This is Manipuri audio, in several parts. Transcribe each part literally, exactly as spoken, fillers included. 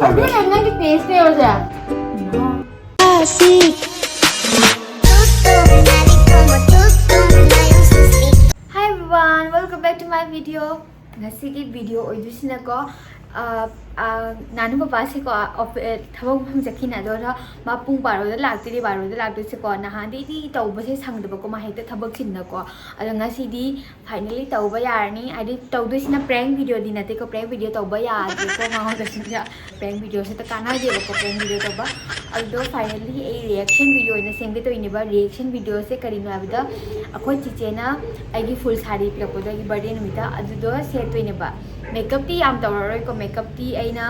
ꯅꯪꯒꯤ ꯄꯦꯖ ꯀꯩ ꯑꯣꯏꯁꯦ? Hi everyone, welcome back to my video. ꯉꯁꯤꯒꯤ ꯚꯤꯗꯤꯑꯣ ꯑꯣꯏꯗꯣꯏꯁꯤꯅꯀꯣ, ꯑ, ꯑ, ꯅꯥꯅꯨ ꯄꯄꯥꯁꯦꯀꯣ, ꯑꯣꯐ-, ꯑ, ꯊꯕꯛ ꯃꯐꯝ ꯆꯠꯈꯤꯅ, ꯑꯗꯨꯒ ꯃꯥ ꯄꯨꯡ ꯕꯥꯔꯣꯗ ꯂꯥꯛꯇꯣꯏꯅꯦ꯫ ꯕꯥꯔꯣꯗ ꯂꯥꯛꯇꯣꯏꯁꯦꯀꯣ, ꯅꯍꯥꯟꯗꯩꯗꯤ ꯇꯧꯕꯁꯦ ꯁꯪꯗꯕꯀꯣ, ꯃꯥ ꯍꯦꯛꯇ ꯊꯕꯛ ꯆꯤꯟꯅꯀꯣ꯫ ꯑꯗꯣ ꯉꯁꯤꯗꯤ finally ꯇꯧꯕ ꯌꯥꯔꯅꯤ꯫ ꯍꯥꯏꯗꯤ ꯇꯧꯗꯣꯏꯁꯤꯅ prank videoꯗꯤ ꯅꯠꯇꯦꯀꯣ, prank video ꯇꯧꯕ ꯌꯥꯗ꯭ꯔꯦꯀꯣ ꯃꯉꯣꯟꯗꯁꯨ꯫ Prank videoꯁꯤꯗ ꯀꯥꯟꯅꯗꯦꯕꯀꯣ, prank video ꯇꯧꯕ꯫ ꯑꯗꯨꯗꯣ finally ꯑꯩ reaction video ꯑꯣꯏꯅ ꯁꯦꯝꯒꯦ ꯇꯧꯔꯤꯅꯦꯕ꯫ Reaction videoꯁꯦ ꯀꯔꯤꯅꯣ ꯍꯥꯏꯕꯗ, ꯑꯩꯈꯣꯏ ꯆꯤꯆꯦꯅ ꯑꯩꯒꯤ full ꯁꯥꯔꯤ ꯄꯤꯔꯛꯄꯗꯣ, ꯑꯩꯒꯤ birthday ꯅꯨꯃꯤꯠꯇ, ꯑꯗꯨꯗꯣ ꯁꯦꯠꯇꯣꯏꯅꯦꯕ꯫ Makeupꯇꯤ ꯌꯥꯝ ꯇꯧꯔꯔꯣꯏꯀꯣ, makeupꯇꯤ ꯑꯩꯅ,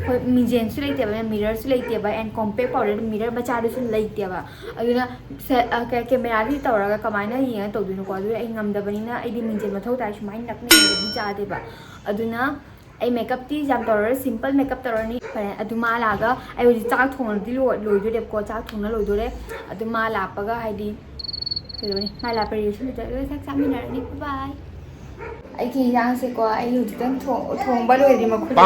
ꯍꯣꯏ, ꯃꯤꯡꯖꯦꯜꯁꯨ ꯂꯩꯇꯦꯕ, mirrorꯁꯨ ꯂꯩꯇꯦꯕ, and compact powder, mirror ꯃꯆꯥꯗꯨꯁꯨ ꯂꯩꯇꯦꯕ꯫ ꯑꯗꯨꯅ ꯁꯦ-, ꯑ, ꯀꯦ-, cameraꯗꯤ ꯇꯧꯔꯒ ꯀꯃꯥꯏꯅ ꯌꯦꯡꯉ ꯇꯧꯗꯣꯏꯅꯣꯀꯣ? ꯑꯗꯨ ꯑꯩ ꯉꯝꯗꯕꯅꯤꯅ, ꯑꯩꯗꯤ ꯃꯤꯡꯖꯦꯜ ꯃꯊꯧ ꯇꯥꯏ, ꯁꯨꯃꯥꯏꯅ ꯅꯛꯅ ꯌꯦꯡꯕꯗꯤ ꯌꯥꯗꯦꯕ꯫ ꯑꯗꯨꯅ ꯑꯩ makeupꯇꯤ ꯌꯥꯝ ꯇꯧꯔꯔꯣꯏ, simple makeup ꯇꯧꯔꯅꯤ꯫ ꯐꯔꯦ, ꯑꯗꯨ ꯃꯥ ꯂꯥꯛꯑꯒ ꯑꯩ ꯍꯧꯖꯤꯛ ꯆꯥꯛ ꯊꯣꯡꯉꯗꯤ ꯂꯣꯏ-, ꯂꯣꯏꯗꯣꯔꯦꯕꯀꯣ, ꯆꯥꯛ ꯊꯣꯡꯅ ꯂꯣꯏꯗꯣꯔꯦ꯫ ꯑꯗꯨ ꯃꯥ ꯂꯥꯛꯄꯒ ꯍꯥꯏꯗꯤ ꯀꯩꯗꯧꯅꯤ, ꯃꯥ ꯂꯥꯛꯄ reaction videoꯗ ꯆꯥꯛ ꯆꯥꯃꯤꯟꯅꯔꯅꯤ꯫ Bye bye꯫ ꯑꯩꯒꯤ ꯏꯟꯖꯥꯡꯁꯦꯀꯣ, ꯑꯩ ꯍꯧꯖꯤꯛꯇꯪ ꯊꯣꯡ-, ꯊꯣꯡꯕ ꯂꯣꯏꯗ꯭ꯔꯤ ꯃꯈꯨꯠꯇꯣ꯫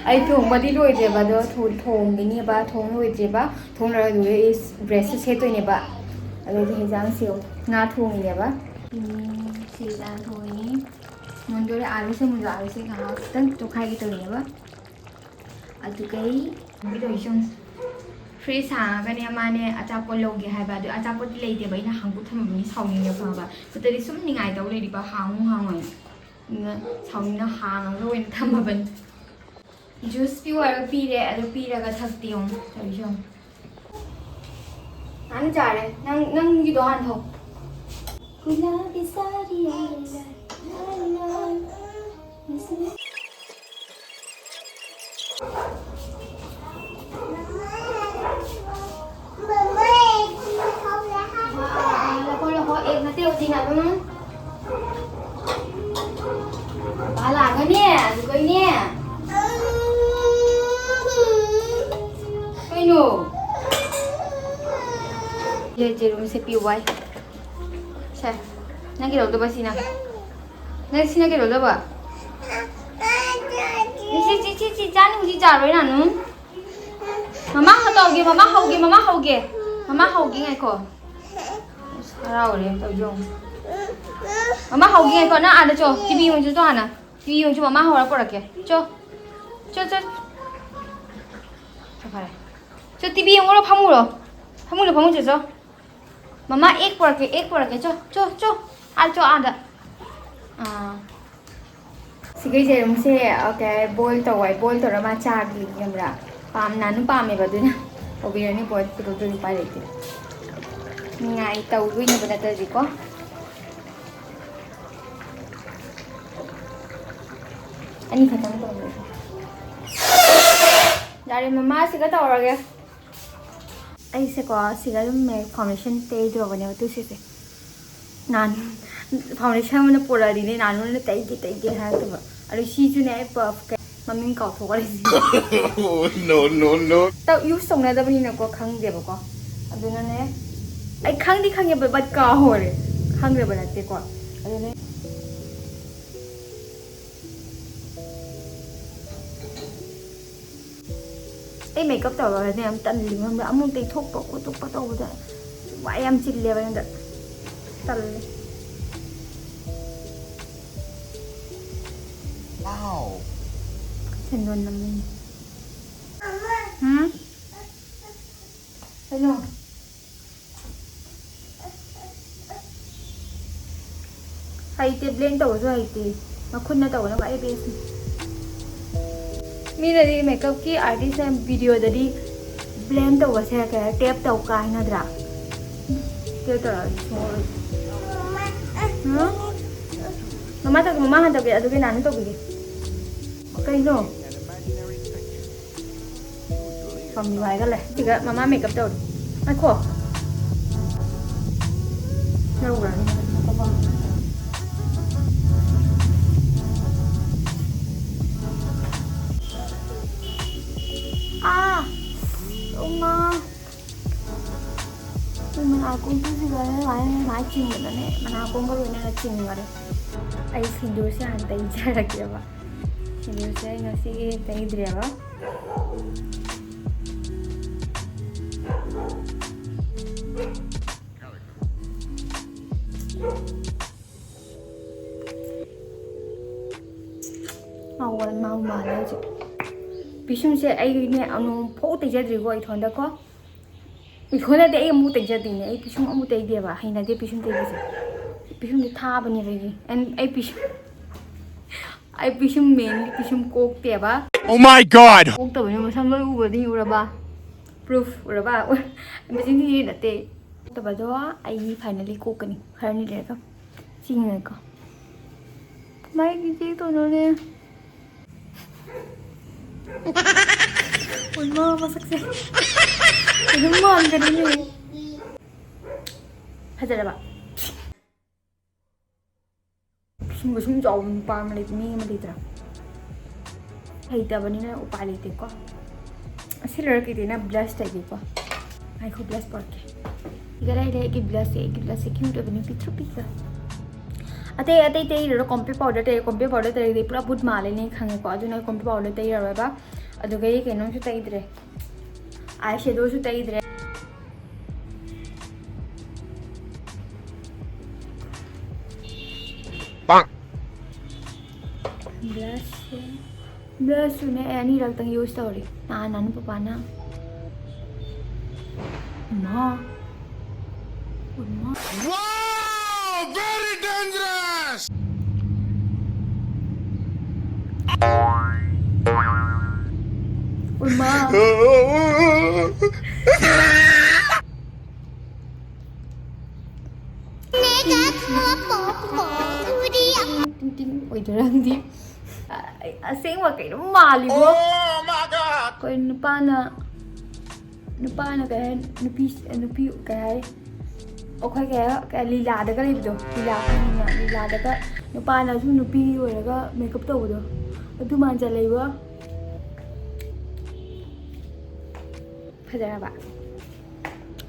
ꯑꯩ ꯊꯣꯡꯕꯗꯤ ꯂꯣꯏꯗ꯭ꯔꯦꯕ, ꯑꯗꯣ ꯊꯣ-, ꯊꯣꯡꯒꯤꯅꯤꯕ, ꯊꯣꯡ ꯂꯣꯏꯗ꯭ꯔꯦꯕ꯫ ꯊꯣꯡ ꯂꯣꯏꯔꯒ ꯑꯩ dressꯁꯦ ꯁꯦꯠꯇꯣꯏꯅꯦꯕ꯫ ꯑꯗꯩꯗꯤ ꯍꯤꯟꯖꯥꯡꯁꯦ ꯉꯥ ꯊꯣꯡꯉꯤꯅꯦꯕ꯫ ꯎꯝ, ꯁꯤ ꯉꯥ ꯊꯣꯡꯉꯤꯅꯤ꯫ ꯃꯨꯟꯗꯣꯔꯦ, ꯑꯥꯂꯨꯁꯦ ꯃꯨꯟꯗꯣꯔꯦ, ꯑꯥꯂꯨꯁꯦ ꯉꯥꯏꯍꯥꯛꯇꯪ ꯇꯣꯠꯈꯥꯏꯒꯦ ꯇꯧꯔꯤꯅꯦꯕ꯫ ꯑꯗꯨꯒꯩ ꯀꯩꯗꯧꯔꯤ ꯁꯨꯝ fridge ꯍꯥꯡꯉꯒꯅꯦ, ꯃꯥꯅꯦ ꯑꯆꯥꯄꯣꯠ ꯂꯧꯒꯦ ꯍꯥꯏꯕ, ꯑꯗꯨ ꯑꯆꯥꯄꯣꯠꯇꯤ ꯂꯩꯇꯦꯕ, ꯑꯩꯅ ꯍꯥꯡꯗꯣꯛ ꯊꯝꯃꯕꯅꯤ, ꯁꯥꯎꯅꯤꯡꯉꯦ ꯈꯪꯉꯕ? ꯅꯠꯇ꯭ꯔꯗꯤ ꯁꯨꯝ ꯅꯤꯡꯉꯥꯏ ꯇꯧ ꯂꯩꯔꯤꯕ, ꯍꯥꯡꯉꯨ ꯍꯥꯡꯉꯣꯏ꯫ ꯑꯗꯨꯅ ꯁꯥꯎꯅꯤꯡꯅ ꯍꯥꯡꯉꯒ ꯑꯣꯏꯅ ꯊꯝꯃꯕꯅꯤ꯫ Juice ꯄꯤꯌꯨ ꯍꯥꯏꯔꯒ ꯄꯤꯔꯦ, ꯑꯗꯨ ꯄꯤꯔꯒ ꯊꯛꯇꯦ ꯌꯦꯡꯉꯨ ꯇꯧꯔꯤꯁꯦ ꯌꯦꯡꯉꯨ꯫ ꯍꯥꯟꯅ ꯆꯥꯔꯦ꯫ ꯅꯪ, ꯅꯪꯒꯤꯗꯣ ꯍꯥꯟꯅ ꯊꯛꯑꯣ꯫ ꯒꯨꯂꯥꯕꯤ ꯁꯥꯔꯤ ꯑꯩꯅ, ꯂꯥ, ꯂꯥ, ꯂꯥ꯫ ꯂꯧꯈꯣ, ꯂꯧꯈꯣ, ꯑꯦꯛ ꯅꯠꯇꯦ ꯍꯧꯖꯤꯛ ꯑꯗꯨꯝ꯫ ꯄꯥ ꯂꯥꯛꯑꯒꯅꯦ, ꯑꯗꯨꯒꯩꯅꯦ꯫ ꯀꯩꯅꯣ? ꯁꯦ, ꯖꯦꯔꯨꯝꯁꯦ ꯄꯤꯌꯨ ꯋꯥꯏ꯫ ꯁꯦ, ꯅꯪ ꯀꯩꯗꯧꯗꯧꯕ ꯁꯤꯅ? ꯅꯪ ꯁꯤꯅ ꯀꯩꯗꯧꯗꯧꯕ? ꯁꯤ, ꯁꯤ, ꯁꯤ, ꯁꯤ ꯆꯥꯅꯤ, ꯍꯧꯖꯤꯛ ꯆꯥꯔꯣꯏ, ꯅꯥꯅꯨ꯫ ꯃꯃꯥ ꯍꯧꯒꯦ, ꯃꯃꯥ ꯍꯧꯒꯦ, ꯃꯃꯥ ꯍꯧꯒꯦ꯫ ꯃꯃꯥ ꯍꯧꯒꯦ, ꯉꯥꯏꯈꯣ꯫ ꯑꯁ, ꯍꯔꯥꯎꯔꯦ, ꯇꯧꯔꯤꯁꯦ ꯌꯦꯡꯉꯨ꯫ ꯃꯃꯥ ꯍꯧꯒꯦ, ꯉꯥꯏꯈꯣ, ꯅꯪ ꯑꯥꯗ ꯆꯣ꯫ ꯇꯤꯚꯤ ꯌꯦꯡꯉꯨ ꯆꯣ, ꯍꯥꯟꯅ꯫ ꯇꯤꯚꯤ ꯌꯦꯡꯉꯨ ꯆꯣ, ꯃꯃꯥ ꯍꯧꯔ ꯄꯨꯔꯛꯀꯦ꯫ ꯆꯣ꯫ ꯆꯣ, ꯆꯣ꯫ ꯆꯣ, ꯐꯔꯦ꯫ ꯆꯣ, ꯇꯤꯚꯤ ꯌꯦꯡꯉꯨꯔꯣ, ꯐꯝꯃꯨꯔꯣ꯫ ꯐꯝꯃꯨꯔꯣ, ꯐꯝꯃꯨ ꯆꯣ, ꯆꯣ꯫ ꯃꯃꯥ ꯑꯦꯛ ꯄꯨꯔꯛꯀꯦ, ꯑꯦꯛ ꯄꯨꯔꯛꯀꯦ꯫ ꯆꯣ, ꯆꯣ, ꯆꯣ꯫ ꯑꯥ, ꯆꯣ, ꯑꯥꯗ꯫ ꯑꯥ꯫ ꯁꯤꯒꯤ ꯌꯦꯔꯨꯝꯁꯦ, ꯑ, ꯀꯩ ꯍꯥꯏ, ꯕꯣꯏꯜ ꯇꯧ ꯍꯥꯏ, ꯕꯣꯏꯜ ꯇꯧꯔ ꯃꯥ ꯆꯥꯒꯦ ꯈꯪꯕ꯭ꯔꯥ? ꯄꯥꯝ-, ꯅꯥꯅꯨ ꯄꯥꯝꯃꯦꯕ, ꯑꯗꯨꯅ ꯇꯧꯕꯤꯔꯅꯤ ꯕꯣꯏꯜ꯫ ꯀꯩꯗꯧꯗꯣꯏꯅꯣ, ꯎꯄꯥꯏ ꯂꯩꯇꯦ꯫ ꯅꯤꯡꯉꯥꯏ ꯇꯧꯗꯣꯏꯅꯦꯕ ꯅꯠꯇ꯭ꯔꯗꯤꯀꯣ꯫ ꯑꯅꯤꯈꯛꯇꯪ ꯇꯧꯔꯒꯦ꯫ ꯌꯥꯔꯦ, ꯃꯃꯥ ꯁꯤꯒ ꯇꯧꯔꯒꯦ꯫ ꯑꯩꯁꯦꯀꯣ, ꯁꯤꯒ ꯑꯗꯨꯝ ꯃꯦ-, ꯐꯥꯎꯟꯗꯦꯁꯟ ꯇꯩꯗ꯭ꯔꯕꯅꯦꯕ, ꯇꯨ ꯁꯤꯁꯦ꯫ ꯅꯍꯥꯟ ꯐꯥꯎꯟꯗꯦꯁꯟ ꯑꯃꯅ ꯄꯨꯔꯛꯑꯗꯤꯅꯦ, ꯅꯍꯥꯟ ꯑꯃꯅ ꯇꯩꯒꯦ, ꯇꯩꯒꯦ ꯍꯥꯏꯔꯛꯇꯕ꯫ ꯑꯗꯣ ꯁꯤꯁꯨꯅꯦ, ꯑꯩ ꯄꯐ ꯀꯩ-, ꯃꯃꯤꯡ ꯀꯥꯎꯊꯣꯛꯈ꯭ꯔꯦ꯫ No, no, no. ꯇ-, ꯌꯨꯁ ꯇꯧꯅꯗꯕꯅꯤꯅꯀꯣ, ꯈꯪꯗꯦꯕꯀꯣ꯫ ꯑꯗꯨꯅꯅꯦ, ꯑꯩ ꯈꯪꯗꯤ ꯈꯪꯉꯦꯕ, but ꯀꯥꯎꯍꯧꯔꯦ꯫ ꯈꯪꯗꯕ ꯅꯠꯇꯦꯀꯣ꯫ ꯑꯗꯨꯅꯦ꯫ ꯑꯩ ꯃꯦꯀꯞ ꯇꯧꯔꯒꯅꯦ ꯌꯥꯝ ꯇꯜꯂꯤ, ꯈꯪꯕ꯭ꯔꯥ? ꯑꯃꯨꯛ ꯇꯩꯊꯣꯛꯄ ꯈꯣꯠꯇꯣꯛꯄ ꯇꯧꯕꯗ ꯋꯥꯏ ꯌꯥꯝ ꯆꯤꯜꯂꯦꯕ ꯑꯩꯉꯣꯟꯗ꯫ ꯇꯜꯂꯦ꯫ Wow. ꯁꯦꯟꯗꯣꯟ ꯅꯝꯅꯤꯡꯉꯦ꯫ ꯍꯨꯝ? ꯀꯩꯅꯣ? ꯍꯩꯇꯦ, ꯕ꯭ꯂꯦꯟ ꯇꯧꯕꯁꯨ ꯍꯩꯇꯦ꯫ ꯃꯈꯨꯠꯅ ꯇꯧꯕꯅ ꯈ꯭ꯋꯥꯏ ꯕꯦꯁꯅꯤ꯫ ꯃꯤꯅꯗꯤ ꯃꯦꯀꯞꯀꯤ ꯑꯥꯔꯇꯤꯁꯅ ꯚꯤꯗꯤꯑꯣꯗꯗꯤ ꯕ꯭ꯂꯦꯟ ꯇꯧꯕꯁꯦ ꯀꯩ ꯍꯥꯏ, ꯇꯦꯞ ꯇꯧ ꯀꯥꯏ ꯍꯥꯏꯅꯗ꯭ꯔꯥ? ꯇꯦꯞ ꯇꯧꯔꯒ ꯁꯨꯡꯑꯣꯏ-, ꯍꯥ? ꯃꯃꯥ ꯇꯧꯒꯦ, ꯃꯃꯥ ꯍꯥꯟꯅ ꯇꯧꯒꯦ, ꯑꯗꯨꯒ ꯅꯥꯅꯨ ꯇꯧꯕꯤꯒꯦ꯫ ꯀꯩꯅꯣ? ꯐꯝꯃꯤ ꯍꯥꯏꯒ ꯂꯩ꯫ ꯁꯤꯒ ꯃꯃꯥ ꯃꯦꯀꯞ ꯇꯧꯔꯤ꯫ ꯉꯥꯏꯈꯣ꯫ ꯂꯧꯈ꯭ꯔꯅꯤ꯫ ꯑꯥ! ꯎꯃꯥ! ꯁꯤ ꯃꯅꯥꯀꯣꯡ ꯄꯨꯁꯤꯒ ꯂꯣꯏꯅ ꯁꯨꯃꯥꯏꯅ ꯁꯨꯃꯥꯏꯅ ꯆꯤꯡꯕꯗꯅꯦ, ꯃꯅꯥꯀꯣꯡꯒ ꯂꯣꯏꯅꯅ ꯆꯤꯡꯈꯔꯦ꯫ ꯑꯩ ꯁꯤꯡꯗꯨꯔꯁꯦ ꯍꯥꯟꯅ ꯇꯩꯖꯔꯒꯦꯕ꯫ ꯁꯤꯗꯁꯦ ꯑꯩ ꯉꯁꯤꯒꯤ ꯇꯩꯗ꯭ꯔꯦꯕ꯫ ꯃꯥ ꯋꯥ-, ꯃꯥ ꯃꯥꯜꯂꯦ ꯍꯧꯖꯤꯛ꯫ ꯄꯤꯁꯨꯝꯁꯦ ꯑꯩꯅꯦ ꯑꯃꯨꯛ ꯐꯥꯎ ꯇꯩꯖꯗ꯭ꯔꯤꯀꯣ ꯏꯊꯣꯟꯗꯀꯣ꯫ ꯏꯊꯣꯟꯗꯗꯤ ꯑꯩ ꯑꯃꯨꯛ ꯇꯩꯖꯗꯦꯅꯦ꯫ ꯑꯩ ꯄꯤꯁꯨꯝ ꯑꯃꯨꯛ ꯇꯩꯗꯦꯕ꯫ ꯍꯩꯅꯗꯦ ꯄꯤꯁꯨꯝ ꯇꯩꯕꯁꯦ꯫ ꯄꯤꯁꯨꯝꯁꯦ ꯊꯥꯕꯅꯦꯕ ꯑꯩꯒꯤ꯫ And ꯑꯩ ꯄꯤꯁꯨꯝ, ꯑꯩ ꯄꯤꯁꯨꯝ ꯃꯦꯟꯒꯤ ꯄꯤꯁꯨꯝ ꯀꯣꯛꯇꯦꯕ꯫ Oh my God! ꯀꯣꯛꯇꯕꯅꯤꯅ ꯃꯁꯝ ꯂꯣꯏ ꯎꯕꯗꯤ ꯎꯔꯕ? Proof ꯎꯔꯕ? ꯃꯆꯤꯟ ꯊꯤꯔꯤ ꯅꯠꯇꯦ꯫ ꯀꯣꯛꯇꯕꯗꯣ ꯑꯩ finally ꯀꯣꯛꯀꯅꯤ ꯈꯔꯅꯤ ꯂꯩꯔꯒ꯫ ꯁꯤ ꯉꯥꯏꯀꯣ꯫ ꯃꯥꯏ ꯏꯆꯦ ꯇꯣꯅꯣꯅꯦ꯫ ꯎꯟꯃ ꯃꯁꯛꯁꯦ꯫ ꯑꯗꯨꯝ ꯃꯥꯟꯒꯅꯤꯅꯦ꯫ ꯐꯖꯔꯕ? ꯁꯨꯝꯕ ꯁꯨꯝ ꯆꯥꯎꯕ ꯅꯨꯄꯥ ꯑꯃ ꯂꯩ, ꯃꯤ ꯑꯃ ꯂꯩꯇ꯭ꯔꯥ? ꯍꯩꯇꯕꯅꯤꯅ ꯎꯄꯥꯏ ꯂꯩꯇꯦꯀꯣ꯫ ꯑꯁꯤ ꯂꯣꯏꯔ ꯀꯩꯗꯩꯅ blush ꯇꯩꯒꯦꯀꯣ꯫ ꯉꯥꯏꯈꯣ, blush ꯄꯣꯔꯛꯀꯦ꯫ ꯁꯤꯗ ꯂꯩꯔꯦ ꯑꯩꯒꯤ blushꯁꯦ꯫ ꯑꯩꯒꯤ blushꯁꯦ cute ꯑꯣꯏꯕꯅꯤ, ꯄꯤꯛꯇ꯭ꯔꯨ ꯄꯤꯛꯄ꯫ ꯑꯇꯩ, ꯑꯇꯩ ꯇꯩꯔꯔꯣꯏ꯫ Compact powder ꯇꯩꯔꯦ꯫ Compact powder ꯇꯩꯔꯗꯤ ꯄꯨꯔꯥ ꯕꯨꯠ ꯃꯥꯜꯂꯦ ꯅꯣꯏ ꯈꯪꯉꯦꯀꯣ꯫ ꯑꯗꯨꯅ ꯑꯩ compact powder ꯇꯩꯔꯔꯣꯏꯕ꯫ ꯑꯗꯨꯒ ꯑꯩ ꯀꯩꯅꯣꯝꯁꯨ ꯇꯩꯗ꯭ꯔꯦ꯫ Eyeshadowꯁꯨ ꯇꯩꯗ꯭ꯔꯦ꯫ ꯄꯥꯛ꯫ Blushꯁꯦ, blushꯁꯨꯅꯦ ꯑꯩ ꯑꯅꯤꯔꯛꯇꯪ use ꯇꯧꯔꯤ꯫ ꯅꯍꯥꯟ ꯅꯅꯨ ꯄꯄꯥꯅ꯫ ꯏꯃꯥ꯫ ꯏꯃꯥ꯫ Wow! Very dangerous! ꯏꯃꯥ꯫ ꯇꯤꯡ ꯇꯤꯡ ꯑꯣꯏꯗꯣꯏꯔꯝꯗꯤ꯫ ꯑ-, ꯑꯁꯦꯡꯕ ꯀꯩꯅꯣꯝ ꯃꯥꯜꯂꯤꯕꯣ꯫ Oh my God! ꯑꯩꯈꯣꯏ ꯅꯨꯄꯥꯅ, ꯅꯨꯄꯥꯅ ꯀꯩ ꯍꯥꯏ, ꯅꯨꯄꯤ, ꯅꯨꯄꯤ ꯀꯩ ꯍꯥꯏ, ꯑꯩꯈꯣꯏ ꯀꯩ ꯍꯥꯏ, ꯀꯩ ꯂꯤꯂꯥꯗꯒ ꯂꯩꯕꯗꯣ, ꯂꯤꯂꯥ ꯈꯪꯉꯤꯅ? ꯂꯤꯂꯥꯗꯒ ꯅꯨꯄꯥꯅ ꯁꯨꯝ ꯅꯨꯄꯤ ꯑꯣꯏꯔꯒ makeup ꯇꯧꯕꯗꯣ, ꯑꯗꯨ ꯃꯥꯟꯖꯜꯂꯛꯏꯕꯣ꯫ ꯐꯖꯔꯕ?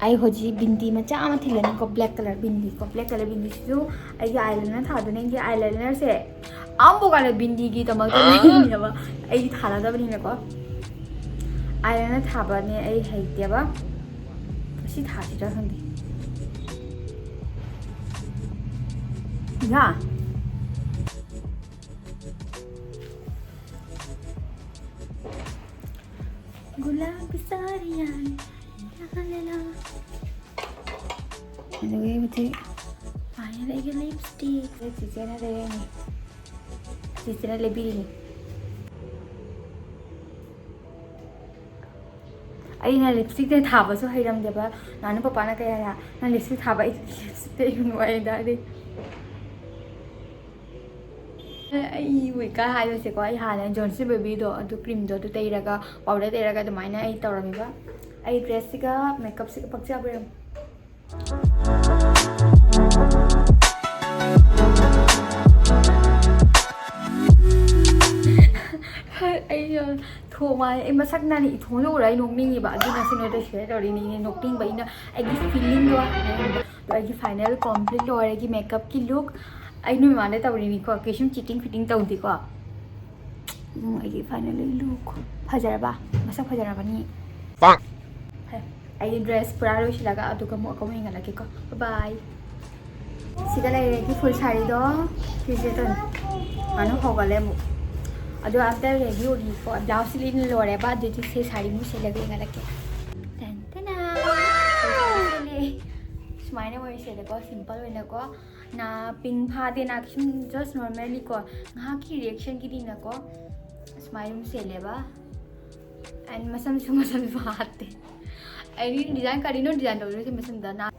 ꯑꯩ ꯍꯧꯖꯤꯛ ꯕꯤꯟꯗꯤ ꯃꯆꯥ ꯑꯃ ꯊꯤꯜꯂꯅꯤꯀꯣ, black colour ꯕꯤꯟꯗꯤꯀꯣ꯫ Black colour ꯕꯤꯟꯗꯤꯁꯤꯁꯨ ꯑꯩꯒꯤ eyeliner ꯊꯥꯗꯣꯏꯅꯦ꯫ ꯑꯩꯒꯤ eyelinerꯁꯦ ꯑꯝꯕꯨ ꯀꯥꯟꯗ ꯕꯤꯟꯗꯤꯒꯤꯗꯃꯛꯇ ꯂꯩꯔꯤꯅꯦꯕ꯫ ꯑꯩꯗꯤ ꯊꯥꯅꯗꯕꯅꯤꯅꯀꯣ꯫ ꯑꯥꯏꯂꯥꯏꯅꯔ ꯊꯥꯕꯅꯦ ꯑꯩ ꯍꯩꯇꯦꯕ꯫ ꯁꯤ ꯊꯥꯁꯤꯔꯥ ꯈꯪꯗꯦ꯫ ꯌꯥ꯫ ꯒꯨꯂꯥꯕꯤ ꯁꯥꯔꯤꯌꯥꯅꯤ, ꯂꯥ ꯂꯥ ꯂꯥ꯫ ꯑꯗꯨꯒꯤ ꯍꯧꯖꯤꯛ ꯐꯥꯏꯅꯦꯜ ꯑꯩꯒꯤ ꯂꯤꯞꯁꯇꯤꯛ ꯆꯤꯆꯦꯅ ꯂꯩꯔꯛꯏꯅꯤ꯫ ꯆꯤꯆꯦꯅ ꯂꯩꯕꯤꯔꯤꯅꯤ꯫ ꯑꯩꯅ ꯂꯤꯞꯁꯇꯤꯛꯇ ꯊꯥꯕꯁꯨ ꯍꯩꯔꯝꯗꯦꯕ꯫ ꯅꯥꯅꯨ ꯄꯄꯥꯅ ꯀꯩ ꯍꯥꯏꯔꯦ, "ꯅꯪ ꯂꯤꯞꯁꯇꯤꯛ ꯊꯥꯕ ꯑꯩ ꯂꯤꯞꯁꯇꯤꯛꯇ ꯌꯥꯝ ꯅꯨꯡꯉꯥꯏ" ꯍꯥꯏꯔꯦ꯫ ꯑꯩ ꯋꯤꯀꯥ ꯍꯥꯏꯕꯁꯦꯀꯣ, ꯑꯩ ꯍꯥꯟꯅ ꯖꯣꯟꯁꯟ ꯕꯦꯕꯤꯗꯣ, ꯑꯗꯨ ꯀ꯭ꯔꯤꯝꯗꯣ ꯑꯗꯨ ꯇꯩꯔꯒ, ꯄꯥꯎꯗꯔ ꯇꯩꯔꯒ ꯑꯗꯨꯃꯥꯏꯅ ꯑꯩ ꯇꯧꯔꯝꯃꯦꯕ꯫ ꯑꯩ ꯗ꯭ꯔꯦꯁꯁꯤꯒ ꯃꯦꯀꯞꯁꯤꯒ ꯄꯛꯆꯕ ꯌꯥꯝ꯫ ꯑꯩ ꯊꯣꯡ ꯃꯥ-, ꯑꯩ ꯃꯁꯛ ꯅꯥꯟꯅ ꯏꯊꯣꯡꯗ ꯎꯔ ꯑꯩ ꯅꯣꯛꯅꯤꯡꯉꯤꯕ, ꯑꯗꯨꯅ ꯁꯤ ꯅꯣꯏꯗ ꯁꯤꯌꯔ ꯇꯧꯔꯤꯅꯤ, ꯅꯣꯛꯅꯤꯡꯕ ꯑꯩꯅ ꯑꯩꯒꯤ ꯐꯤꯂꯤꯡꯗꯣ꯫ ꯑꯗꯣ ꯑꯩꯒꯤ ꯐꯥꯏꯅꯦꯜ ꯀꯣꯝꯄ꯭ꯂꯤꯠ ꯂꯣꯏꯔꯦ, ꯑꯩꯒꯤ ꯃꯦꯀꯞꯀꯤ ꯂꯨꯛ꯫ ꯑꯩ ꯅꯣꯏ ꯃꯃꯥꯡꯗ ꯇꯧꯔꯤꯅꯤꯀꯣ, ꯀꯩꯁꯨꯝ ꯆꯤꯇꯤꯡ ꯐꯤꯇꯤꯡ ꯇꯧꯗꯦꯀꯣ꯫ ꯎꯝ, ꯑꯩꯒꯤ ꯐꯥꯏꯅꯦꯜꯂꯤ ꯂꯨꯛ ꯐꯖꯔꯕ? ꯃꯁꯛ ꯐꯖꯔꯕꯅꯤ꯫ ꯄꯥꯛ꯫ ꯍꯦ, ꯑꯩꯒꯤ ꯗ꯭ꯔꯦꯁ ꯄꯨꯔꯥ ꯂꯣꯏꯁꯤꯜꯂꯒ ꯑꯗꯨꯒ ꯑꯃꯨꯛ ꯑꯃꯨꯛ ꯌꯦꯡꯍꯜꯂꯛꯀꯦꯀꯣ꯫ ꯕꯥꯏ꯫ ꯁꯤꯗ ꯂꯩꯔꯦ ꯑꯩꯒꯤ ꯐꯨꯜ ꯁꯥꯔꯤꯗꯣ꯫ ꯐꯤꯁꯦ ꯇꯧꯅꯤ꯫ ꯃꯥꯅ ꯍꯧꯒꯠꯂꯦ ꯑꯃꯨꯛ꯫ ꯑꯗꯣ ꯑꯥꯐꯇꯔ ꯔꯦꯗꯤ ꯑꯣꯏꯔꯤꯀꯣ꯫ ꯕ꯭ꯂꯥꯎꯁ ꯂꯤꯠ ꯂꯣꯏꯔꯦꯕ꯫ ꯑꯗꯨꯗꯤ ꯁꯤ ꯁꯥꯔꯤ ꯑꯃꯨꯛ ꯁꯦꯠꯂꯒ ꯌꯦꯡꯍꯜꯂꯛꯀꯦ꯫ ꯇꯟ ꯇꯅꯥ꯫ ꯁꯨꯃꯥꯏꯅ ꯑꯣꯏꯅ ꯁꯦꯠꯂꯦꯀꯣ, ꯁꯤꯝꯄꯜ ꯑꯣꯏꯅꯀꯣ꯫ ꯅꯥ ꯄꯤꯡ ꯐꯥꯗꯦ, ꯅꯥ ꯁꯨꯝ just normally ꯀꯣ, ꯉꯥꯏꯍꯥꯛꯀꯤ ꯔꯤꯌꯦꯛꯁꯟꯒꯤꯗꯤꯅꯀꯣ, ꯁꯨꯃꯥꯏꯅ ꯑꯗꯨꯝ ꯁꯦꯠꯂꯦꯕ꯫ And ꯃꯁꯝꯁꯨ, ꯃꯁꯝꯁꯨ ꯍꯥꯠꯇꯦ꯫ ꯑꯩꯗꯤ ꯗꯤꯖꯥꯏꯟ ꯀꯔꯤꯅꯣ ꯗꯤꯖꯥꯏꯟ ꯇꯧꯗꯣꯏꯁꯦ ꯃꯁꯝꯗ꯫ ꯅꯥ-,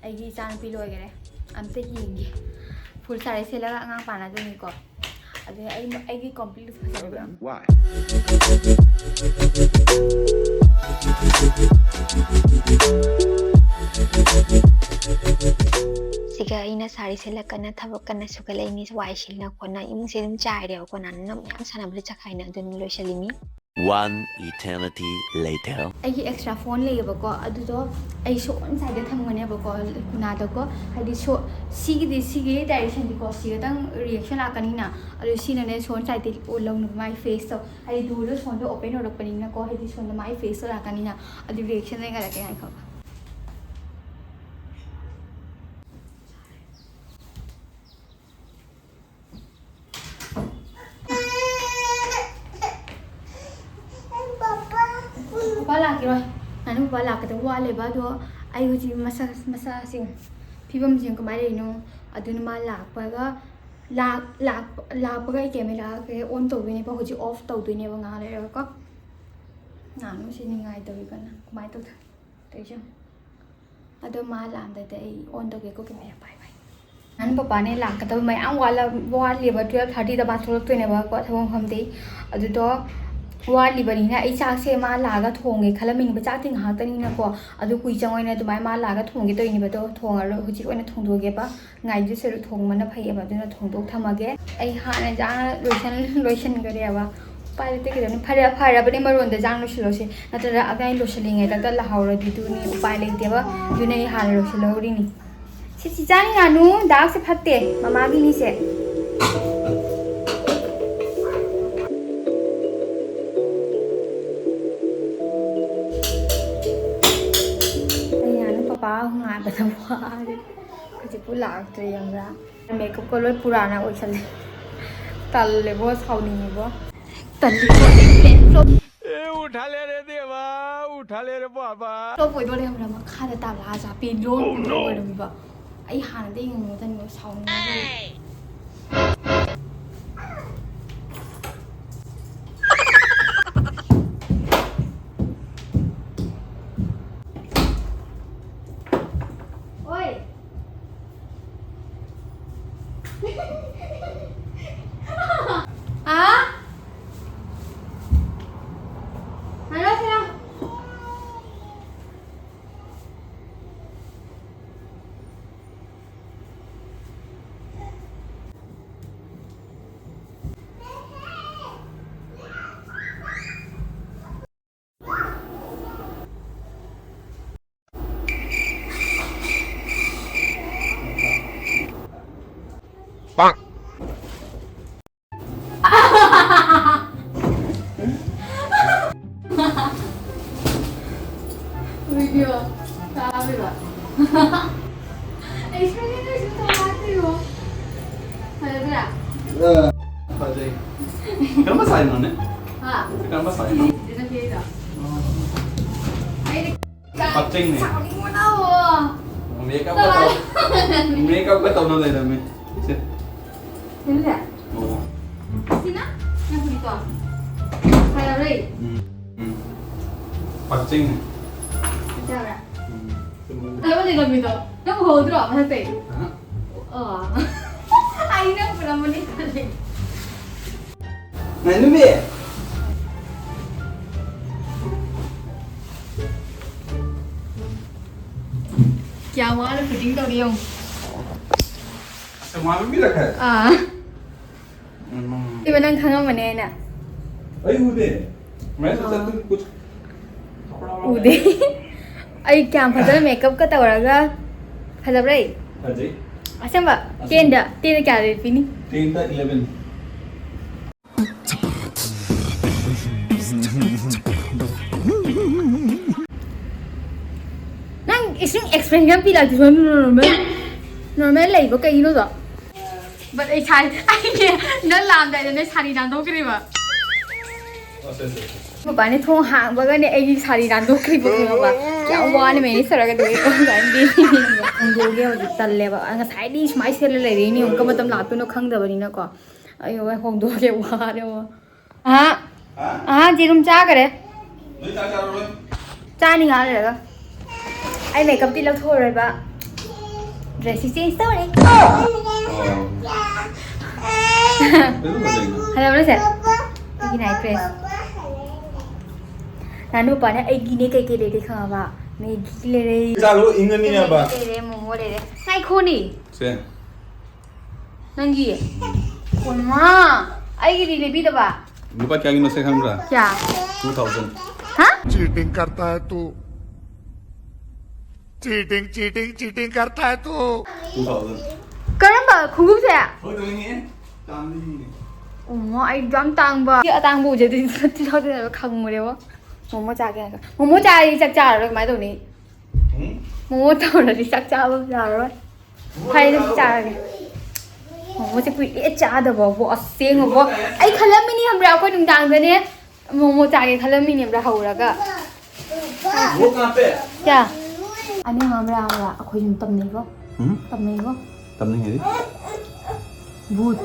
ꯑꯩꯒꯤ ꯏꯆꯥꯅꯨꯄꯤ ꯂꯣꯏꯈꯔꯦ, ꯑꯝꯇ ꯌꯦꯡꯒꯦ꯫ ꯐꯨꯜ ꯁꯥꯔꯤ ꯁꯦꯠꯂꯒ ꯑꯉꯥꯡ ꯄꯥꯟꯅꯗꯣꯏꯅꯤꯀꯣ꯫ ꯑꯗꯨꯅ ꯑꯩ, ꯑꯩꯒꯤ ꯀꯣꯝꯄ꯭ꯂꯤꯠ ꯐꯖꯕ꯫ Why? ꯁꯤꯒ ꯑꯩꯅ ꯁꯥꯔꯤ ꯁꯦꯠꯂ ꯀꯟꯅ ꯊꯕꯛ ꯀꯟꯅ ꯁꯨꯒꯠꯂꯛꯏꯅꯤ꯫ ꯋꯥꯏ ꯁꯤꯠꯅ ꯈꯣꯠꯅ ꯏꯃꯨꯡꯁꯦ ꯑꯗꯨꯝ ꯆꯥꯏꯔꯦꯕꯀꯣ꯫ ꯅꯥꯅꯨꯅ ꯃꯌꯥꯝ ꯁꯥꯟꯅꯕꯗ ꯆꯈꯥꯏꯅ ꯑꯗꯨꯅ ꯂꯣꯏꯁꯤꯜꯂꯤꯅꯤ꯫ One eternity later. ꯑꯩꯒꯤ ꯑꯦꯛꯁꯇ꯭ꯔꯥ ꯐꯣꯟ ꯂꯩꯌꯦꯕꯀꯣ, ꯑꯗꯨꯗꯣ ꯑꯩ ꯁꯣꯟ ꯁꯥꯏꯗ ꯊꯝꯒꯅꯦꯕꯀꯣ, ꯀꯨꯅꯥꯗꯀꯣ꯫ ꯍꯥꯏꯗꯤ ꯁꯣ-, ꯁꯤꯒꯤꯗꯤ, ꯁꯤꯒꯤ ꯗꯥꯏꯔꯦꯛꯁꯟꯗꯤꯀꯣ ꯁꯤꯒꯗꯪ ꯔꯤꯌꯦꯛꯁꯟ ꯂꯥꯛꯀꯅꯤꯅ, ꯑꯗꯨ ꯁꯤꯅꯅꯦ ꯁꯣꯟ ꯁꯥꯏꯗ ꯂꯧꯅꯕ ꯃꯥꯏ ꯐꯦꯁꯇꯣ꯫ ꯍꯥꯏꯗꯤ ꯗꯣꯔꯗꯣ ꯁꯣꯟꯗꯣ ꯑꯣꯄꯦꯟ ꯑꯣꯏꯔꯛꯄꯅꯤꯅꯀꯣ, ꯍꯥꯏꯗꯤ ꯁꯣꯟꯗ ꯃꯥꯏ ꯐꯦꯁꯇꯣ ꯂꯥꯛꯀꯅꯤꯅ, ꯑꯗꯨ ꯔꯤꯌꯦꯛꯁꯟ ꯂꯩꯒꯠꯂꯛꯀꯦ ꯉꯥꯏꯈꯣ꯫ ꯄꯄꯥ ꯂꯥꯛꯈꯤꯔꯣꯏ꯫ ꯅꯥꯅꯨ ꯄꯄꯥ ꯂꯥꯛꯀꯗꯕ ꯋꯥꯠꯂꯦꯕ, ꯑꯗꯣ ꯑꯩ ꯍꯧꯖꯤꯛ ꯃꯁꯥ, ꯃꯁꯥꯁꯤꯡ ꯐꯤꯕꯝꯁꯤꯡ ꯀꯃꯥꯏꯅ ꯂꯩꯔꯤꯅꯣ, ꯑꯗꯨꯅ ꯃꯥ ꯂꯥꯛꯄꯒ, ꯂꯥꯛ-, ꯂꯥꯛ-, ꯂꯥꯛꯄꯒ ꯑꯩ ꯀꯦꯃꯦꯔꯥꯁꯦ ꯑꯣꯟ ꯇꯧꯗꯣꯏꯅꯦꯕ, ꯍꯧꯖꯤꯛ ꯑꯣꯐ ꯇꯧꯗꯣꯏꯅꯦꯕ ꯉꯥꯏꯍꯥꯛ ꯂꯩꯔꯒꯀꯣ꯫ ꯅꯥꯅꯨꯁꯤ ꯅꯤꯡꯉꯥꯏ ꯇꯧꯏ ꯀꯟꯅ꯫ ꯀꯃꯥꯏꯅ ꯇꯧꯗꯣꯏꯅꯣ? ꯇꯧꯏꯁꯦ ꯌꯦꯡꯉꯨ꯫ ꯑꯗꯣ ꯃꯥ ꯂꯥꯛꯑꯝꯗꯥꯏꯗ ꯑꯩ ꯑꯣꯟ ꯇꯧꯒꯦꯀꯣ ꯀꯦꯃꯦꯔꯥ꯫ ꯕꯥꯏ ꯕꯥꯏ꯫ ꯅꯥꯅꯨ ꯄꯄꯥꯅꯦ ꯂꯥꯛꯀꯗꯕ ꯃꯌꯥꯝ ꯋꯥꯠꯂ-, ꯋꯥꯠꯂꯤꯕ꯫ ꯇꯨꯌꯦꯜꯞ ꯊꯥꯔꯇꯤꯗ ꯃꯥ ꯊꯣꯛꯂꯛꯇꯣꯏꯅꯦꯕꯀꯣ ꯊꯕꯛ ꯃꯐꯝꯗꯤ꯫ ꯑꯗꯨꯗꯣ ꯋꯥꯠꯂꯤꯕꯅꯤꯅ ꯑꯩ ꯆꯥꯛꯁꯦ ꯃꯥ ꯂꯥꯛꯑꯒ ꯊꯣꯡꯒꯦ ꯈꯜꯂꯝꯃꯤꯅꯦꯕ꯫ ꯆꯥꯛꯇꯤ ꯉꯥꯏꯍꯥꯛꯇꯅꯤꯅꯀꯣ꯫ ꯑꯗꯨ ꯀꯨꯏ ꯆꯪꯉꯣꯏꯅ ꯑꯗꯨꯃꯥꯏꯅ ꯃꯥ ꯂꯥꯛꯑꯒ ꯊꯣꯡꯒꯦ ꯇꯧꯔꯤꯅꯦꯕ꯫ ꯑꯗꯣ ꯊꯣꯡꯉꯔꯣꯏ, ꯍꯧꯖꯤꯛ ꯑꯣꯏꯅ ꯊꯣꯡꯗꯣꯛꯑꯒꯦꯕ꯫ ꯉꯥꯏꯗꯨ ꯁꯔꯨꯛ ꯊꯣꯡꯕꯅ ꯐꯩꯌꯦꯕ, ꯑꯗꯨꯅ ꯊꯣꯡꯗꯣꯛ ꯊꯝꯃꯒꯦ꯫ ꯑꯩ ꯍꯥꯟꯅ ꯏꯟꯖꯥꯡ ꯂꯣꯏꯁꯟ-, ꯂꯣꯏꯁꯟꯈ꯭ꯔꯦꯕ꯫ ꯎꯄꯥꯏ ꯂꯩꯇꯦ, ꯀꯩꯗꯧꯅꯤ? ꯐꯔꯦ, ꯐꯔꯕꯅꯦ ꯃꯔꯣꯟꯗ ꯏꯟꯖꯥꯡ ꯂꯣꯏꯁꯤꯜꯂꯣꯁꯦ, ꯅꯠꯇ꯭ꯔꯒ ꯑꯗꯥꯏ ꯂꯣꯏꯁꯤꯜꯂꯤꯉꯩꯗ ꯂꯥꯛꯍꯧꯔꯗꯤ ꯑꯗꯨꯅꯤ ꯎꯄꯥꯏ ꯂꯩꯇꯦꯕ꯫ ꯑꯗꯨꯅ ꯑꯩ ꯍꯥꯟꯅ ꯂꯣꯏꯁꯤꯜꯍꯧꯔꯤꯅꯤ꯫ ꯁꯤ ꯆꯤꯆꯥꯅꯤ ꯉꯥꯅꯨ, ꯗꯥꯛꯁꯦ ꯐꯠꯇꯦ, ꯃꯃꯥꯒꯤꯅꯤꯁꯦ꯫ ꯑꯩ ꯉꯥꯅꯨ ꯄꯄꯥ ꯉꯥꯏꯕꯗ ꯋꯥꯔꯦ꯫ ꯍꯧꯖꯤꯛꯄꯨ ꯂꯥꯛꯇ꯭ꯔꯤ ꯌꯦꯡꯕ꯭ꯔꯥ? ꯃꯦꯀꯞꯀ ꯂꯣꯏ ꯄꯨꯔꯥꯅ ꯑꯣꯏꯁꯜꯂꯦ꯫ ꯇꯜꯂꯦꯕꯣ, ꯁꯥꯎꯅꯤꯡꯉꯦꯕꯣ꯫ ꯇꯜꯂꯦꯕꯣ, ꯑꯩ ꯐꯦꯟ ꯐ꯭ꯂꯣꯞ ꯑꯦ, ꯎꯊꯥꯂꯦ ꯔꯦ ꯗꯦꯕꯥ, ꯎꯊꯥꯂꯦ ꯔꯦ ꯕꯥꯕꯥ꯫ ꯐ꯭ꯂꯣꯞ ꯑꯣꯏꯗꯣꯔꯦ ꯈꯪꯕ꯭ꯔꯥ? ꯃꯈꯥꯗ ꯇꯥꯕ ꯑꯥ ꯆꯥꯄꯤ ꯂꯣꯟ ꯑꯣꯏꯔꯝꯃꯤꯕ꯫ ꯑꯩ ꯍꯥꯟꯅꯗꯩ ꯌꯦꯡꯉꯨꯗꯅ ꯁꯥꯎꯅꯤꯡꯉꯦ꯫ ꯑꯣꯏ꯫ ꯍꯥ? ꯍꯜꯂꯣ, ꯁꯤꯂꯥꯎ꯫ ꯀꯔꯝꯕ ꯁꯥꯏꯖꯅꯣꯅꯦ? ꯍꯥ? ꯀꯔꯝꯕ ꯁꯥꯏꯖꯅꯣ? ꯁꯤꯅ ꯐꯤꯗꯣ꯫ ꯑꯩꯗꯤ ꯄꯛꯆꯩꯅꯦ꯫ ꯁꯥꯎꯅꯤꯡꯕꯅ ꯑꯣ꯫ ꯃꯦꯀꯞꯀ ꯇꯧ-, ꯃꯦꯀꯞꯀ ꯇꯧꯅ ꯂꯩꯔꯝꯃꯦ꯫ ꯁꯦ꯫ ꯁꯤꯅꯅꯦ? ꯑꯣ꯫ ꯁꯤꯅ? ꯅꯪ ꯐꯨꯔꯤꯠꯇꯣ? ꯐꯖꯕ꯭ꯔꯥ ꯌꯦꯡꯒꯦ꯫ ꯎꯝ, ꯎꯝ꯫ ꯄꯛꯆꯩꯅꯦ꯫ ꯐꯖꯕ꯭ꯔꯥ? ꯎꯝ꯫ ꯐꯖꯕ ꯂꯩꯔꯝꯃꯤꯗꯣ꯫ ꯅꯪ ꯎꯍꯧꯗ꯭ꯔꯣ ꯃꯊꯛꯇꯩ? ꯑꯍ꯫ ꯑꯣ꯫ ꯑꯩ ꯅꯪ ꯄꯨꯔꯝꯕꯅꯤ ꯈꯜꯂꯦ꯫ ꯅꯥꯏꯅꯨꯕꯤ! ꯀꯌꯥꯝ ꯋꯥꯅ fitting ꯇꯧꯔꯤ ꯌꯦꯡꯉꯨ꯫ ꯑꯁ, ꯃꯥ ꯃꯤ ꯂꯥꯛꯈ꯭ꯔꯦ? ꯑꯥ꯫ ꯎꯝ꯫ ꯏꯕ ꯅꯪ ꯈꯪꯉꯝꯃꯅꯤ ꯑꯩꯅ꯫ ꯑꯩ ꯎꯗꯦ꯫ ꯃꯌꯥꯝ ꯑꯥ꯫ ꯆꯠꯇꯣꯏ ꯀꯨꯠ-, ꯎꯗꯦ꯫ ꯑꯩ ꯀꯌꯥꯝ ꯐꯖꯅ makeupꯀ ꯇꯧꯔꯒ ꯐꯖꯕ꯭ꯔꯥ ꯑꯩ? ꯐꯖꯩ꯫ ꯑꯁꯦꯡꯕ? ꯑꯁꯦꯡꯕ꯫ Tenꯗ, tenꯗ ꯀꯌꯥ ꯄꯤꯅꯤ? Tenꯗ eleven꯫ ꯅꯪ ꯏꯁꯤꯡ expression ꯌꯥꯝ ꯄꯤꯔꯛꯇꯦ, ꯁꯨꯃꯥꯏꯅ normal, normal ꯂꯩꯕ ꯀꯩꯒꯤꯅꯣꯗꯣ? But ꯑꯩ ꯁꯥꯔꯤ, ꯑꯩꯅꯦ ꯅꯪ ꯂꯥꯛꯑꯝꯗꯥꯏꯗꯅꯦ ꯁꯥꯔꯤ ꯅꯥꯟꯊꯣꯛꯈ꯭ꯔꯤꯕ꯫ ꯃꯄꯥꯟꯗ ꯊꯣꯡ ꯍꯥꯡꯕꯒꯅꯦ ꯑꯩꯒꯤ ꯁꯥꯔꯤ ꯅꯥꯟꯊꯣꯛꯈ꯭ꯔꯤꯕ ꯈꯪꯉꯕ? ꯀꯌꯥꯝ ꯋꯥꯅ manage ꯇꯧꯔꯒ ꯑꯗꯨꯒꯤ ꯍꯣꯡꯗꯣꯛꯑꯒꯦ ꯍꯧꯖꯤꯛ ꯇꯜꯂꯦꯕ꯫ ꯉꯁꯥꯏꯗꯤ ꯁꯨꯃꯥꯏꯅ ꯁꯦꯠꯂ ꯂꯩꯔꯦ, ꯏꯅꯦ ꯑꯃꯨꯛꯀ ꯃꯇꯝ ꯂꯥꯛꯇꯣꯏꯅꯣ ꯈꯪꯗꯕꯅꯤꯅꯀꯣ꯫ ꯑꯩ ꯍꯣꯏ ꯍꯣꯡꯗꯣꯛꯑꯒꯦ, ꯋꯥꯔꯦ ꯋꯥ꯫ ꯑꯍꯥ꯫ ꯍꯥ? ꯑꯍꯥ, ꯌꯦꯔꯨꯝ ꯆꯥꯈꯔꯦ꯫ ꯅꯣꯏ ꯆꯥꯛ ꯆꯥꯔꯔꯣꯏ? ꯆꯥꯅꯤ ꯉꯥꯏꯍꯥꯛ ꯂꯩꯔꯒ꯫ ꯑꯩ makeupꯇꯤ ꯂꯧꯊꯣꯛꯑꯔꯣꯏꯕ꯫ Dressꯁꯤ change ꯇꯧꯔꯦ꯫ ꯑꯣ꯫ ꯑꯗꯨ ꯐꯖꯩꯅ꯫ ꯐꯖꯕ꯭ꯔꯣ ꯁꯦ? ꯑꯩꯒꯤ night dress꯫ ꯅꯥꯅꯨ ꯅꯨꯄꯥꯅ ꯑꯩꯒꯤꯅꯦ ꯀꯩꯀꯩ ꯂꯩꯔꯦ ꯈꯪꯉꯕ? Maggi ꯂꯩꯔꯦ꯫ ꯆꯥꯔꯨ ꯏꯪꯉꯅꯤ ꯍꯥꯏꯕ꯫ Maggi ꯂꯩꯔꯦ, momo ꯂꯩꯔꯦ꯫ ꯉꯥꯏꯈꯣꯅꯦ꯫ ꯁꯦ꯫ ꯅꯪꯒꯤ? ꯎꯝ꯫ ꯀꯣꯟꯃ꯫ ꯑꯩꯒꯤꯗꯤ ꯂꯩꯕꯤꯗꯕ? ꯂꯨꯄꯥ ꯀꯌꯥꯒꯤꯅꯣ ꯁꯦ ꯈꯪꯕ꯭ꯔꯥ? ꯀꯌꯥ? Two thousand꯫ ꯍꯥ? चीटिंग करता है तू। चीटिंग, चीटिंग, चीटिंग करता है तू। Two thousand꯫ ꯀꯔꯝꯕ ꯈꯣꯡꯎꯞꯁꯦ? ꯍꯣꯏ, ꯇꯧꯔꯤꯅꯦ꯫ ꯇꯥꯡꯕꯅꯤꯅꯦ꯫ ꯑꯣꯃꯣ, ꯑꯩ ꯌꯥꯝ ꯇꯥꯡꯕ꯫ ꯑꯇꯥꯡꯕ ꯎꯖꯗꯤ two thousand ꯍꯥꯏꯕ ꯈꯪꯉꯨꯔꯦꯕꯣ꯫ ꯃꯣꯃꯣ ꯆꯥꯒꯦ ꯍꯥꯏꯔꯒ꯫ ꯃꯣꯃꯣ ꯆꯥꯔꯗꯤ ꯆꯥꯛ ꯆꯥꯔꯔꯣꯏ, ꯀꯃꯥꯏꯅ ꯇꯧꯅꯤ? ꯎꯝ? ꯃꯣꯃꯣ ꯇꯧꯔꯗꯤ ꯆꯥꯛ ꯆꯥꯕ ꯌꯥꯔꯔꯣꯏ꯫ ꯐꯔꯦ, ꯑꯗꯨꯗꯤ ꯆꯥꯔꯒꯦ꯫ ꯃꯣꯃꯣꯁꯦ ꯀꯨꯏꯔꯦ ꯆꯥꯗꯕꯕꯨ, ꯑꯁꯦꯡꯕꯕꯨ꯫ ꯑꯩ ꯈꯜꯂꯝꯃꯤꯅꯤ ꯈꯪꯕ꯭ꯔꯥ, ꯑꯩꯈꯣꯏ ꯅꯨꯡꯗꯥꯡꯗꯅꯦ ꯃꯣꯃꯣ ꯆꯥꯒꯦ ꯈꯜꯂꯝꯃꯤꯅꯦꯕ꯭ꯔꯥ ꯍꯧꯔꯒ꯫ वो कहाँ पे है? ꯀꯌꯥ? ꯑꯅꯤ ꯈꯪꯕ꯭ꯔꯥ ꯈꯪꯕ꯭ꯔꯥ? ꯑꯩꯈꯣꯏ ꯁꯨꯝ ꯇꯝꯅꯩꯀꯣ꯫ हम्म? ꯇꯝꯅꯩꯀꯣ꯫ तब नहीं है। ꯕꯨꯠ꯫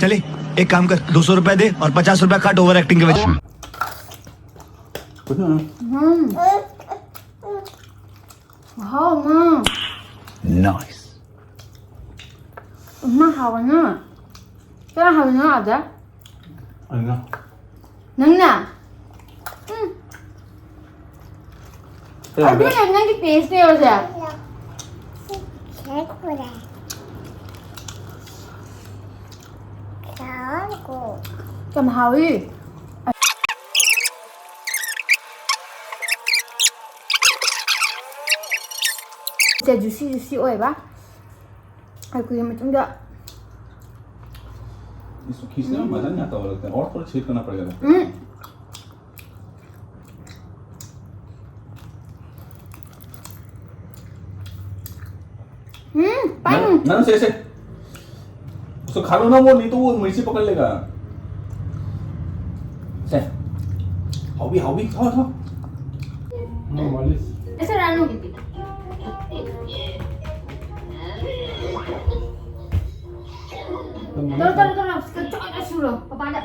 चले, एक काम कर, दो सौ रुपए दे और पचास रुपए काट ओवर एक्टिंग के वजह। कुछ ना। ꯎꯝ꯫ ꯍꯥꯎ, ꯃꯥ꯫ Nice. ꯃꯥ ꯍꯥꯎꯕꯅ꯫ ꯀꯌꯥ ꯍꯥꯎꯕꯅꯣ ꯑꯗ? ꯑꯩꯅ꯫ ꯅꯪꯅ? ꯎꯝ꯫ ꯀꯌꯥ ꯍꯥꯎꯒꯦ? ꯑꯗꯨꯅ ꯅꯪꯒꯤ ꯄꯦꯁꯅꯦꯕꯁꯦ꯫ ꯌꯥꯝ ꯍꯥꯎꯋꯤ꯫ ꯁꯦ ꯖꯨꯁꯤ ꯖꯨꯁꯤ ꯑꯣꯏꯕ꯫ ꯑꯩꯈꯣꯏꯒꯤ ꯃꯇꯨꯡꯗ इसको खींचने में मजा नहीं आता हुआ लगता है, और थोड़ा छेद करना पड़ेगा लगता है। ꯎꯝ꯫ ꯎꯝ, ꯄꯥꯏ꯫ ना, ना, से, से। उसको खा लो ना वो, नहीं तो वो मिर्ची पकड़ लेगा। से। हावी, हावी, खाओ, खाओ। ꯆꯠꯂꯅꯨ꯫ ꯇꯧꯔꯣ, ꯇꯧꯔꯣ, ꯇꯧꯔꯣ꯫ ꯆꯠ-, ꯆꯠ-, ꯆꯠ-, ꯁꯨꯔꯣ, ꯄꯄꯥꯗ꯫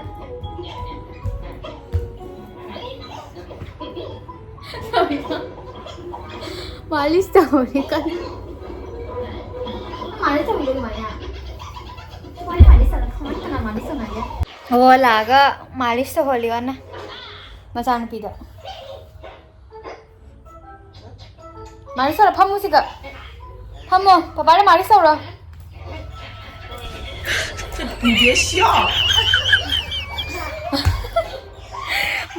ꯃꯥꯂꯤꯁ ꯇꯧꯔꯤ ꯀꯟꯅ꯫ ꯃꯥꯂꯤꯁ ꯇꯧꯔꯤꯗꯣ ꯑꯗꯨꯃꯥꯏꯅ꯫ ꯃꯥꯂꯤꯁ ꯇꯧꯔ-, ꯀꯃꯥꯏꯅ ꯀꯅꯥ ꯃꯥꯂꯤꯁ ꯇꯧꯅꯒꯦ? ꯑꯣ, ꯂꯥꯛꯑꯒ ꯃꯥꯂꯤꯁ ꯇꯧꯍꯜꯂꯤ ꯀꯟꯅ ꯃꯆꯥꯅꯨꯄꯤꯗ꯫ ꯃꯥꯂꯤꯁ ꯇꯧꯔꯣ, ꯐꯝꯃꯨ ꯁꯤꯒ꯫ ꯐꯝꯃꯣ, ꯄꯄꯥꯅ ꯃꯥꯂꯤꯁ ꯇꯧꯔꯣ꯫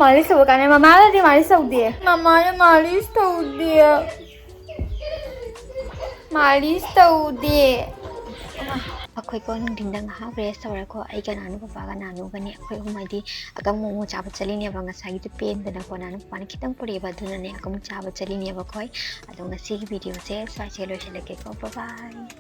ꯃꯥꯂꯤꯁ ꯇꯧꯕ ꯀꯥꯟꯗ ꯃꯃꯥꯅꯗꯤ ꯃꯥꯂꯤꯁ ꯇꯧꯗꯦ꯫ ꯃꯃꯥꯅ ꯃꯥꯂꯤꯁ ꯇꯧꯗꯦ꯫ ꯃꯥꯂꯤꯁ ꯇꯧꯗꯦ꯫ ꯑꯩꯈꯣꯏꯀꯣ ꯅꯨꯡꯊꯤꯟꯗ ꯉꯥꯏꯍꯥꯛ ꯔꯦꯁ ꯇꯧꯔꯦꯀꯣ꯫ ꯑꯩꯒ ꯅꯥꯅꯨ ꯄꯄꯥꯒ ꯅꯥꯅꯨꯒꯅꯤ꯫ ꯑꯩꯈꯣꯏ ꯑꯍꯨꯝ ꯍꯥꯏꯗꯤ ꯑꯀꯪꯕ ꯃꯣꯃꯣ ꯆꯥꯕ ꯆꯠꯂꯤꯅꯦꯕ꯫ ꯉꯁꯥꯏꯒꯤꯗꯨ ꯄꯦꯟꯗꯅꯀꯣ ꯅꯥꯅꯨ ꯄꯄꯥꯅ ꯈꯤꯇꯪ ꯄꯨꯔꯛꯑꯦꯕ, ꯑꯗꯨꯅꯅꯦ ꯑꯀꯪꯕ ꯆꯥꯕ ꯆꯠꯂꯤꯅꯦꯕ ꯑꯩꯈꯣꯏ꯫ ꯑꯗꯣ ꯉꯁꯤꯒꯤ ꯚꯤꯗꯤꯑꯣꯁꯦ ꯁ꯭ꯋꯥꯏꯁꯦ ꯂꯣꯏꯁꯤꯜꯂꯒꯦꯀꯣ꯫ Bye bye꯫